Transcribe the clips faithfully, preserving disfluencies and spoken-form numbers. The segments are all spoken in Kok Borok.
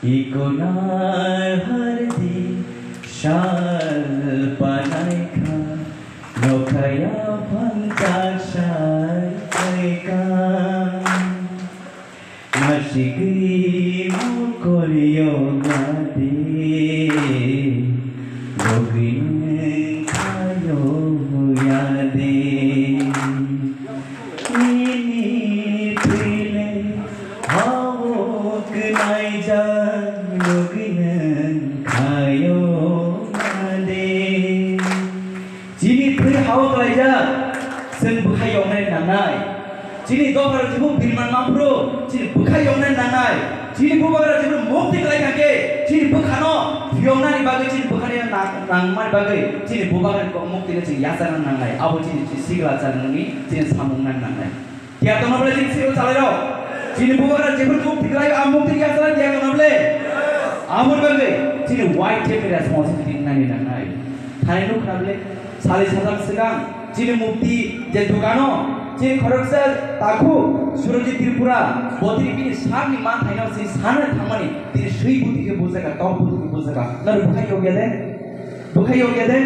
Ikonai hardi sal panaikha, nokhaya phangchak sai paikha. Masigwi mokoryo yade, login khayo yade. Ini pile hawuk naijak, login khayo yade. Chini thwi hao klaijak, chwng bwkha yoknai nangnai. Chini dophar jibuk birman maphuru, chini bwkha yoknai nangnai. Chini bubagra jibuk mukti klai kha khe, chini bwkhano yoknani bagwi, chini bwkhani nang-, nangmani bagwi, chini bubagrani kok mukti no chini yachakna nangnai. Abo chini, chini sikla chaknani, chini samung nani nangnai. Tiya tongna bole chini sikla chalairok. Chini bubagra jephuru mukti klai, a mukti ya chalai tiya tongna bole. Amoni bagwi chini white chair ni responsibility nani nangnai. Thani nuk khna bole, sali sajak swkang chini mukti je dukano, chini khoroksa takhu Surojit Tripura, botini bini sakni manthaino si sanani thangmani, tini swi buti khe bujaka, tok buti khe bujaka. Nari bukhai yogya de? Bukhai yogya de?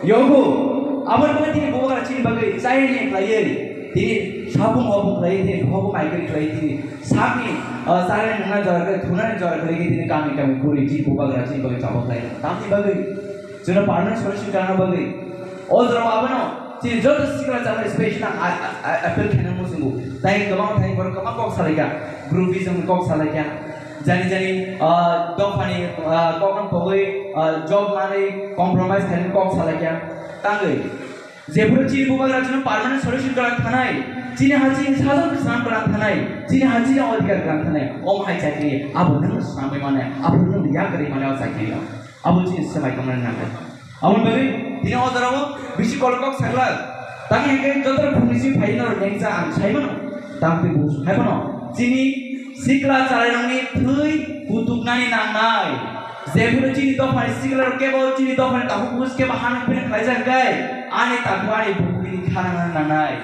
Yogo. Aboni bagwi tini bubagra chini bagwi chayani khlaiwi, tini sabung obo khlaiwi, tini hobo maikri khlaiwi, tini sakni, ah, chayani nungna jora khlaiwi, thunani jora khlaiwi, tini kami kami khuri chini bubagra chini bagwi chabo khlai. Tamni bagwi, chwngno permanent solution kana bagwi. O jora abono chini joto sikla chama special a, a, a, appeal khaina muchungo. Tai kwbang, tai borok kwbang kok salaikha. Groupism kok salaikha. Jani jani, ah, dophani, ah, kokno pogwi, ah, job manwi compromise khainani kok salaikha. Tangwi. Jephuru chini bubagra chini permanent solution kwrang thanai, chini ha chini sajak swnam kwrang thanai, chini ha chini odhikar kwrang thanai, omo hai chakri abo nwng swnamwi mane, abo nwng yakarwi mane o chakri o. Abo chini swmai tongna nango. Aboni bagwi tini o jorao bisi kolok kok sakla. Tangwi hwnkhe joto phungni simi phai norok nengcha ang sai mano. Tang twi buj hai mano. Chini sikla chalairokni thwi kutuknani nangnai. Jephuru chini dophani siklarok kebo chini dophani takhuk buj kebo hano philip khlaijak hwnkhe ani takhuk ani bukhuk bini khanana nangnai.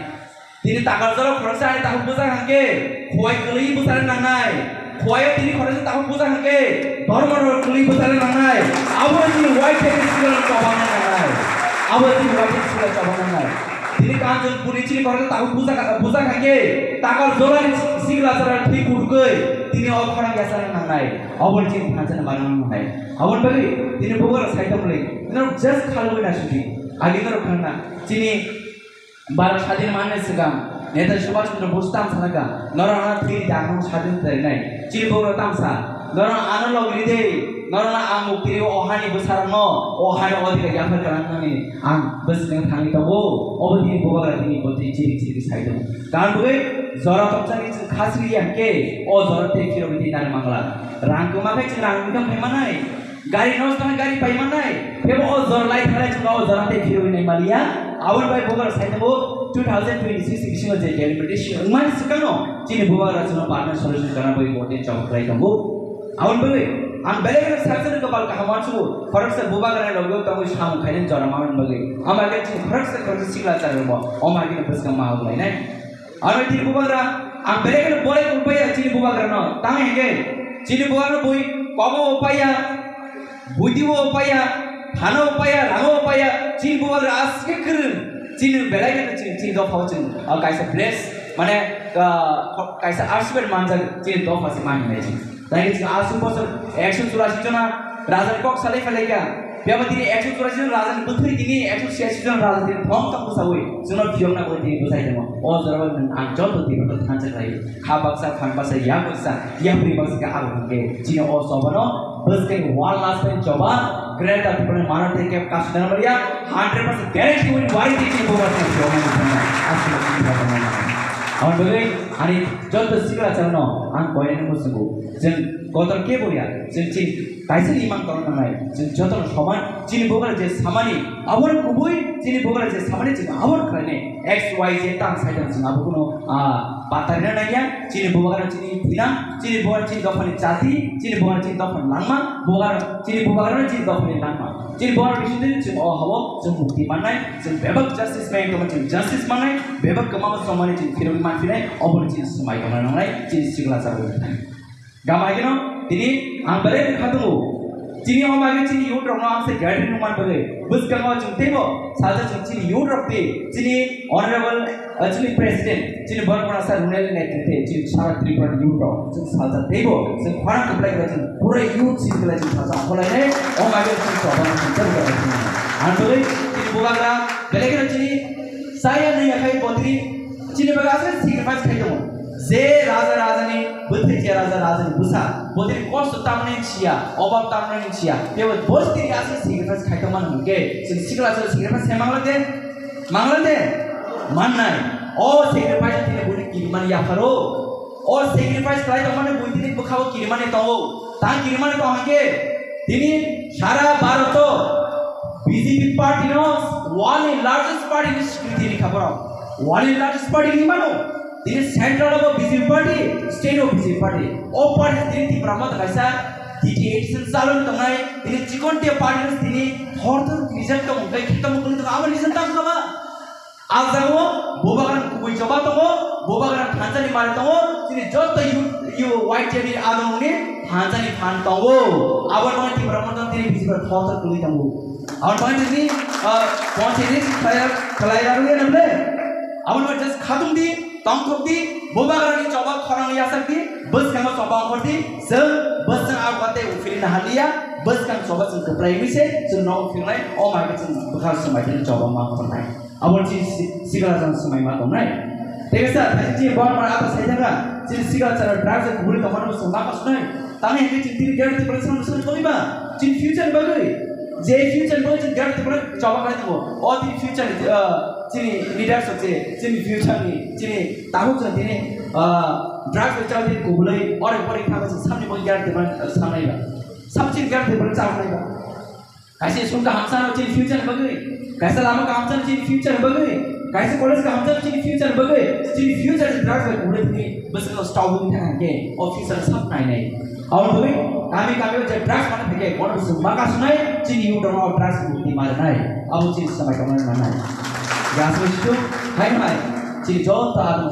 Tini takar jora khoroksa ani takhuk bwsa hwnkhe, khuwai kwlwi bwsarok nangnai. Khuwaio tini khoroksa takhuk bwsa hwnkhe, dhormo rok kwlwi bwsarok nangnai. Abo chini white flag sikla chobangna nangnai. Abo chini white flag sikla chobangna nangnai. Tini Kanchanpurni chini khoroksa takhuk bwsa, bwsa hwnkhe, takar jorani sikla chara thwi kutukwi tini o khorang yasana nangnai. Abo chini thansa ni barang nangnai. Aboni bagwi tini bubagra sai tongmani. Tini just khalwi na shuti. Agi norok khana chini Bharat sadin manna swkang Netaji Subhash Chandra Bose tamo sana kha, norok ano thwi dano sadin khlainai. Chini bubagra tamo sa, norok ano logri de, norok ano ang mukti o hani bwsarokno, o hani odhikar yaphar kwrang nani ang bwswk thangwi tongo, obo tini bubagra tini bo tini chiri chiri sai tongo. Tamoni bagwi jora tokjani chwng khasri ya khe, o jora tei phirogwi tini nani mangla. Rang kwma khe chwng rang wngkha phai manai. Gari nosto hai gari pai manai. Phebo o jor lai thalai chwng o jor tei phirwi nai maliya. Aboni bai bubagra sai tongo two thousand twenty-six bisingo je delimitation wngmani swkangno chini bubagra chwngno permanent solution kana bai vote chok khlai tongo. Aboni bagwi ang belai belai saksa ni kopal kaham wansugo. Khoroksa bubagra logo tongwi samung khainani jora manani bagwi. Ama khe chini khoroksa khoroksa sikla charwbo. Oma khe bwskang ma lainai. Ano chini bubagra, ang belai kheno bolai upaya chini bubagra no. Tang henge, chini bubagra bui komo upaya, buidi upaya, thana upaya, ranga upaya, chini bubagra aske kwrwng. Chini belai kheno chini, chini dopha o chini, ah, kaisa bless, mane, ah, kaisa arsibad manjak chini dopha se mani nai chini. Tei chwng aswk bosor ekso churasi jona rajani kok salai phailai kha. Phiya ba tini ekso churasi jona rajani bwthwi tini ekso churasi jona raja tini thong thong bwsawi chwngno phiyokna bagwi tini bwsai tongo. O jorao nwng ang joto tini thansa khlai. Kha baksa, phang baksa, yak baksa, yapri baksa khe abo hwnkhe chini o chobano bwskang one last time choba Greater Tripura ni mano tei khe kasu dana bariya hundred percent guarantee win wari tini chini bubagra phiyokna bagwi aswk. Aboni bagwi ani joto sikla chwngno ang koinani muchungo. Chwng kotor kebo ya, chwng chini kaisa imang tongna nangnai, chwng jotono soman, chini bubagra je samani, abono kubui, chini bubagra je samani chwng abono khlainai, X Y Z tang sai tang chwng abo kuno, ah, batarina nangya, chini bubagra chini thwina, chini bubagra chini dophani jati, chini bubagra chini dophani langma, bubagra chini bubagra chini dophani langma, chini bubagra bisingtwi chwng o habo chwng mukti mannai, chwng bebak justice bai tongma chwng justice mannai, bebak kwmama chongmani chwng phirogwi manphinai, obono chini swmai tongna nangnai, chini sikla chagwi thanai. Gama haikhe no Tini ang belai kha tongo. Chini o magi chini youth rokno ang se guide rwna man bagwi. Bwskango chwng teibo salsa chwng chini youth rok tei chini honorable, uh, chini president, chini borok mwnasa Runel Naitwitwi chini sara Tripura youth rok chwng salsa teibo chwng khorang kwplai kwplai chwng pura youth chini kwplai chwng salsa apholainai o magi chini choba chwng teibo kwplai chwng. Ang twi chini bubagra belai kheno chini saya nai yakhai botri chini bagwi aswk sacrifice khai tongo. Je raja rajani bwthai, je raja rajani bwsa, botri kosto tamni siya, obab tamni siya. Tebo botri aswk sacrifice khai tongmani hwnkhe chwng sikla chwng sacrifice khai mangla de, mangla de, mannai. O sacrifice tini buni kirimani yapharo. O sacrifice khlai tongmani bui tini bwkhao kirimani tongo. Tang kirimani tong hwnkhe tini sara Bharoto B J P party no one largest party ni swkang tini kha borok. One largest party ni mano. Tini central o B J P party, state o B J P party. O party tini Tipra Motha kaisa T T A T C chalwi tongnai. Tini chikon tia party no tini thor thor reason tong kai khita mukun tong abo reason tang kama. Ajao Bubagrang kubui choba tongo, Bubagrang thansa ni mari tongo. Tini joto yu yu Y T F ni adong ni thansa ni phan tongo. Abo no Tipra Motha tini B J P thor thor kubui tongo. Abo no tini, ah, ponchini khlai khlai rarwi nable. Abo no just khatung di. Tongthok di, Bubagrani choba khorang yasak di, bwskango choba ongkhor di, chwng bwskang abo tei uphilna haliya, bwskang choba chwng kwplai wi se, chwng no uphilnai, o mai khe chwng bwkha swmai tini choba ma khornai. Abo chini si-, sikla jang swmai ma tongnai. Tei sa, thaisi chini bor mara apa sai thangka, chini sikla chara drugs kuburi tongmani bwswng ma kasunai. Tangwi hwnwi chini tini gari tibra swng swng tongwi ba, chini future bagwi. Je future bagwi chini gari tibra choba khlai tongo. O tini future, ah, chini leaders rok se, chini future ni, chini tabuk chwng tini, ah, drugs bai chao tini kubulai, ore pore thangwi chwng samni bagwi gari tibra, ah, sanai ba. Sab chini gari tibra chao nai ba. Kaisa school kaham chano chini future bagwi. Kaisa lama kaham chano chini future bagwi. Kaisa college kaham chano chini future bagwi. Chini future ni drugs bai kubulai tini bwswk stop wngwi thang hwnkhe o future sab nai nai. Aboni bagwi kami kami o je drugs mano thangkhe bono bwswk ma kasunai chini youth rokno drugs mukti ma rwnai. Abo chini swmai tongmani manai. Gas bai situ hai hai chini joto adong